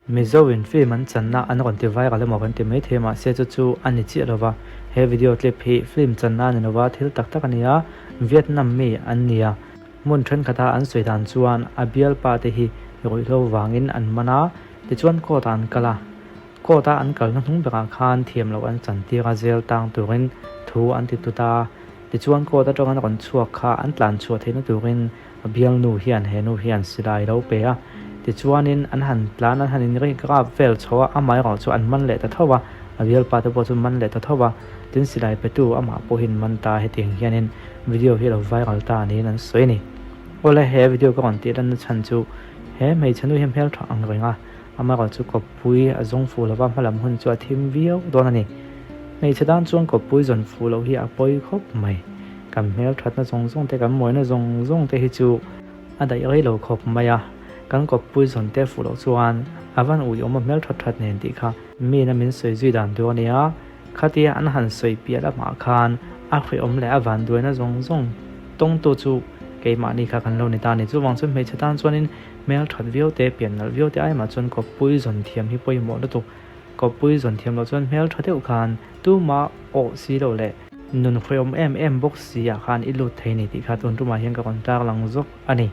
Mizo in film an channa an rawn ti viral emaw kan ti maithei mahse chu chu a ni chiah lova, he video clip hi film channa a ni lova thil tak tak a ni a, Vietnam mi an ni a, hmun thenkhat a an sawi dan chuan a bialpa te hi ruihhlo vangin an man a, tichuan court ah an kal a, court a an kalna hnung berah khan thiam loh an chantir a jail tang turin thu an ti tut a, tichuan court atanga an rawn chhuak kha an tlan chhuah theihna turin A bialnu hian he nu hian silai lo pe a, tichuanin an han tlan an han inri grap vel chho a, amaherawh chu an man leh ta tho a, a bialpa te pawh chu man leh ta tho a, tin silai petu amah pawhin man ta hetiang hianin video hi a lo viral ta niin an sawi a ni. Awle he video ka rawn tih lanna chhan chu he hmeichhe nu hi hmeltha ang reng a, amaherawh chu kawppui a zawng fuh lova hmalam hun chu a thim viau dawn a ni. Hmeichhe tan chuan kawppui zawn fuh loh hi a pawi khawp mai. Kan hmelthatna zawng zawng te, kan mawina zawng zawng te hi chu a daih rei lo khawp mai a, kan kawppui zawn te fuh loh chuan a van ui awm a hmelthat that nen tih kha miin a min sawi zui dan tur a ni a, khatia an han sawi piah lamah khan a hreawm leh a vanduaina zawng zawng tawngtu chu keimahni kha kan lo ni ta a ni. Chuvang chuan hmeichhe tan chuanin hmelthat viau te, pian nalh viau te ai mah chuan kawppui zawn thiam hi pawimawh lutuk. Kawppui zawn thiam loh chuan hmeltha deuh khan tuma awh si lo leh nun hreawm em em bawk si ah khan i lut thei ni tih kha tun tumah hian ka rawn tar lang zawk a ni.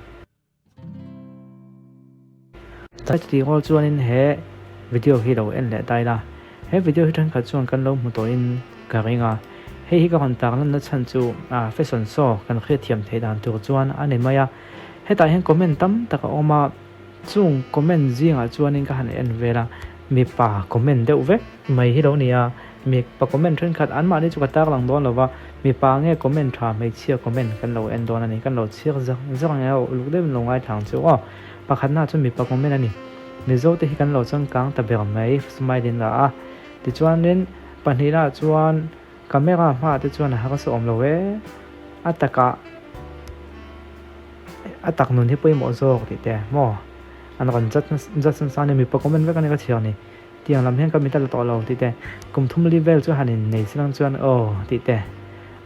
Chutih rual chuanin he video hi lo en leh ta ila, he video hi thenkhat chuan kan lo hmu tawhin ka ring a, hei hi ka rawn tar lanna chhan chu fashion show kan hriatthiam theih dan tur chuan a ni mai a, hetah hian comment tam tak a awm a. Chung comment zingah chuanin ka han en vel a, mipa comment deuh vek mai hi lo ni a, mipa comment thenkhat anmahni chu ka tarlang dawn lo va, mipa nge comment tha hmeichhia comment kan lo en dawn a ni, kan lo chhiar zak zak ang e aw, uluk deuhin lo ngaithla ang chu aw. Pakhatna chu mipa comment a ni, Mizo te hi kan lo changkang ta ber mai, smile in la a, tichuanin pahnihna chuan camera hmaah te chuan a harsa awm lo e, a takah. A tak nun hi pawimawh zawk tih te maw an rawn judge judge nasa ania mipa comment vek ania ka chhiar ni tiang lam hian ka mit a la tawh lo tih te kum thum li vel chu han in nei chilang chuan aw tih te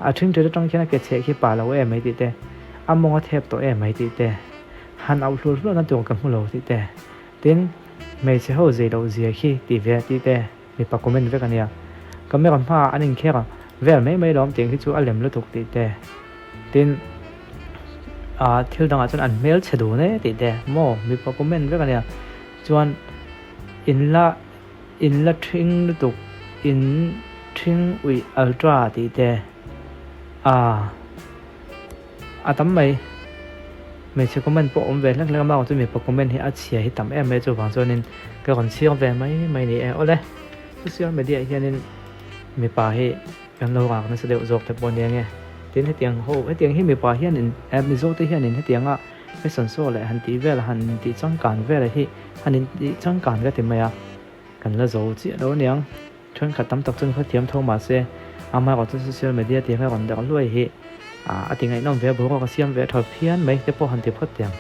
a ṭhing ṭhet aṭang khian a ke chheh khi pa lo em mai tih te a mawng a thep tawh em mai tih te han auh hluah hluah na tur ka hmu lo tih te tin hmeichhe ho zei loh zia khi tih ve tih te mipa comment vek ania camera hmaah an inkher a vel mai mai lawm tiang hi chu a lem lutuk tih te tin ah thil dangah chuan an hmel chhe dun e tih te maw mipa comment vek ania chuan in la in la thing lutuk in thing uih ultra tih te ah. A tam mai. Hmeichhe comment pawh awm ve hlek hlek a, mahse mipa comment hi a chhia hi tam em mai chuvang chuanin ka rawn chhiar ve mai mai ni e. Awle, social media ah hianin mipa hi kan lo rak nasa deuh zawk te pawh ania nge. Tin hetiang ho, hetiang hi mipa hianin eh Mizo te hianin hetianga fashion show leh han tih vel han tih changkan vel hi han intih changkan ka ti mai a, kan la zo chiah lo aniang. Thenkhat tam tak chuan khaw thiam tho mahse amaherawh chu social media tih kha rawn darh hluai hi a ti ngaihnawm ve a, boruak a siam ve tha phian mai te pawh han ti phawt teh ang.